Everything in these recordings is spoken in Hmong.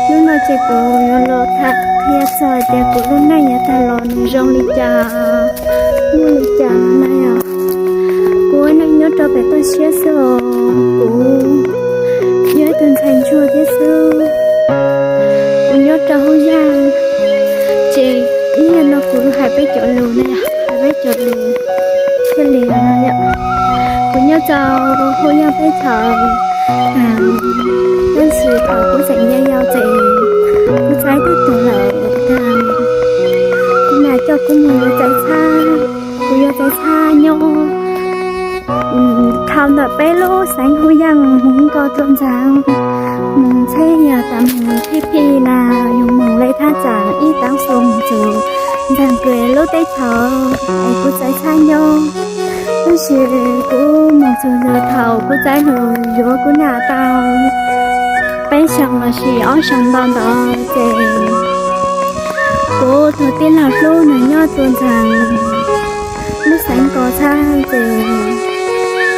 Hnub no ces kuv yuav los tham qhia txog hais tias kuv lub neej yav tag los nws zoo li cas, muaj li cas no na yom. Kuv ua neej nyob rau pem toj siab xwb os, kuv yog ib tug ntxhais ntsuag thiab xwb. Kuv nyob rau Hoob Yaj, ces ib yam no kuv hais peb cov lus na, hais peb cov lus thiaj li no yom. Kuv nyob rau Hoob Yaj teb chaws, tab sis thaum kuv tseem yau yau ces kuv txhais twb tuag lawm tag, kuv mam coj kuv mus yuav txhais txhab, kuv yuav txhais txhab nyob dhau ntawm peb lub xeev Hoob Yaj mus nkaus Tuam Ntxaas, mus txheb yog tas mus thib phi na, yus mus li thaj tsam ib tav su mus txog Ntxaas Kws lub teb chaws es kuv txhais txhab nyob. Tab sis kuv mus txog ntawd thaum kuv txhais lus yuav kuv nam tau peb xyoos los sis ob xyoos ntau ntawd ces kuv tus tij laug hlub nws nyob Tuam Ntxaas lub xeev Kos Txhab ces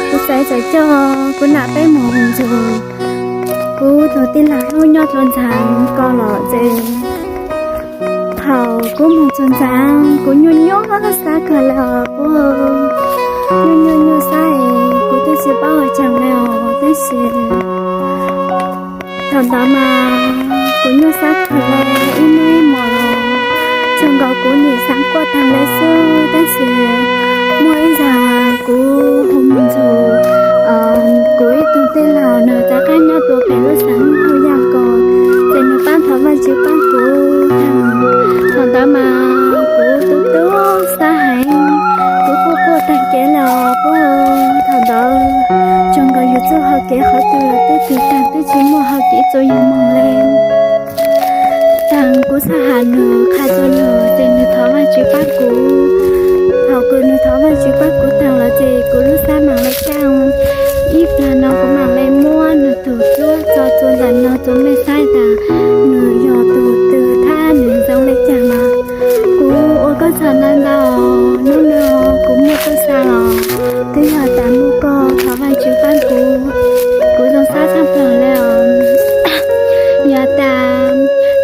kuv txhais txhab coj kuv nam peb mus ntxuag kuv tus tij laug hlub nyob Tuam Ntxaas ko los ces thaum kuv mus txog Ntxaas kuv nyuaj nyuaj xab kawg li os, kuv nyuaj nyuaj nyuaj xab es kuv twb tsis paub hais tsees li os, tab sis thaum ntawd mas kuv nyuaj xab kawg li, ib hnub ib hmos los tsuas nkaus kuv nim xav quaj tag li xwb, tab sis muaj ib zaug kuv hu mus ntxuag kuv ib tug tij laug nws rov qab nyob rau pem lub xeev Hoob Yaj ko, ces nws pab thov Vajtswv pab kuv. Thaum ntawd mas kuv tu tu xab heev, kuv quaj quaj tag kev los puag, thaum ntawd tsuas nkaus yus txoj hau kev qhov twg los twb tig tag, twb tsis muaj hau kev txuas yus mus li. Thaum kuv txhaj has lus qha rau nws ces nws thov Vajtswv pab kuv. Thaum kws nws thov Vajtswv pab kuv tag los ces kuv lub xab mam li kaj. Ib plag no kuv mam li muab nws tus duab tso txuas ntawm no rau mej saib tas nws yog tus twg thiab nws zoo li cas mas. Kuv ua koj tsaug ntau ntau, hnub no kuv muaj txuj sa los twb yog tas muaj koj thov Vajtswv pab kuv, kuv zoo sab tshaj plaws li os. Yog tas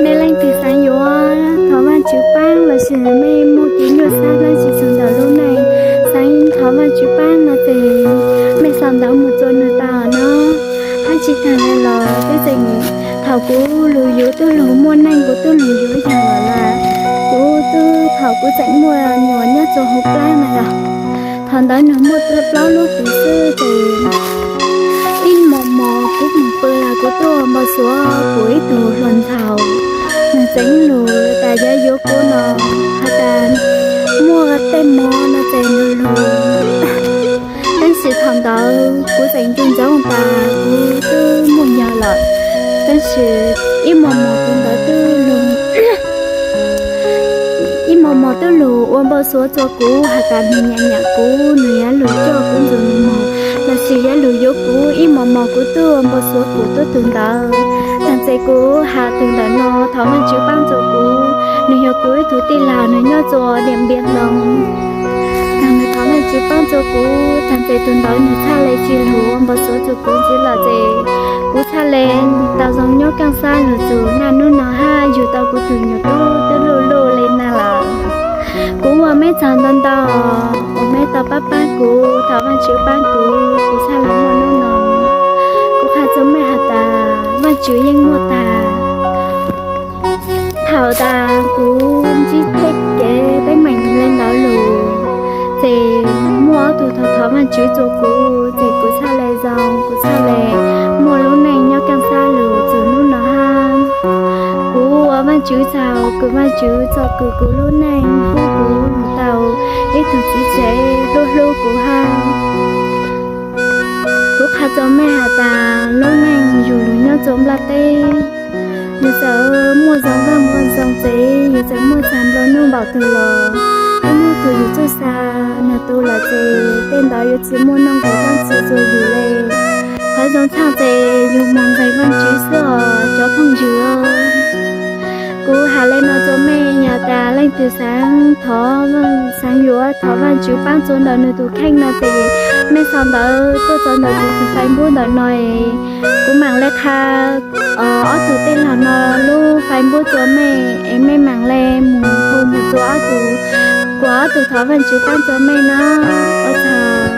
mej leej twg xav yuav thov Vajtswv pab los sis mej muaj kev nyuaj sab dab tsi txog ntawm lub neej, xav thov Vajtswv pab no ces mej sau ntawv mus rau nws tau no. Hab tsis taag le los twb tseem, thaum kuv lug yuav tub lug muaj neej, kuv tub lug yuav yog lawm, kuv tub, thaum kuv tseem muaj nyuam nyob rua huv plab no los, thaum ntawd nws muaj plaub lub hlis xwb ces ib mos mos kuv mus pw los kuv tuaj npau suav kuv ib tug hluas nraug, nws tseem lug tas yuav yuav kuv no, has tas muaj tej mov no ces nws lug. Tab sis thaum ntawd kuv tseem nco ntsoov tas kuv twb muaj nyuam lawm, tab sis ib mos mos kuv ntawd twb lug, ib mos mos twb lug ua npau suav rua kuv has tas nws nyam nyam kuv, nws yuav lug coj kuv ntxuag nws mog, los sis yuav lug yuav kuv, ib mos mos kuv twb ua npau suav kuv tub tug ntawd. Taag tes kuv has tug ntawm no thov Vaajtswv paab rua kuv, nws yog kuv ib tug tij laug, nws nyob rua Diam Npiam Loos. Taag nws thov Vaajtswv paab rua kuv, taag tes tug ntawd nws txhaj le tsi lug ua npau suav rua kuv ntxiv lawm tes kuv txhaj le tau zoo nyob kaaj xab lug txug naj nub no hab yug tau kuv tug nyuam tub twb luj luj le naj lawm. Kuv ua meb tsaug ntau ntau uas meb tau paab paab kuv, thov Vaajtswv paab kuv, kuv txhaj le muaj nub no. Kuv qha rua mej has tas Vaajtswv yeej muaj taag. Thaum tas kuv ntsib tej kev teeb meem le ntawd lug, ces muaj ob tug thov thov Vaajtswv rua kuv, ces kuv txhaj le zoo, kuv txhaj le muaj lub neej nyob kaaj xab lug txug nub no hab. Kuv ua Vaajtswv tsaug kws Vaajtswv tsom kwm kuv lub neej, pub kuv lug tau ib tug txiv tsev hlub hlub kuv hab. Kuv qha rua mej has tas lub neej yug lug nyob rua nplaj teb, yug txawm muaj zoo vaaj muaj zoo tsev, yug txawm muaj txag nplua nuj npaum twg los, ib nub tug yug txuj sa nwg tu lawm ces tej ntawd yuav tsi muaj nuj nqes dlaab tsi rua yug le. Qhov zoo tshaj ces yug moog nqeg Vaajtswv xwb os cov phooj ywg. Kuv has le no rua mej, yog tas leej twg xaav thov, xaav yuav thov Vaajtswv paab rua ntawm nwg tug kheej no ces mej sau ntawv tuaj rua ntawm kuv tug Facebook ntawm no es kuv maam Tha ob tug tij laug no lub Facebook rua mej es mej maam le mus hu mus rua ob tug, kuas ob tug thov Vaajtswv paab rua mej na. Ua tsaug.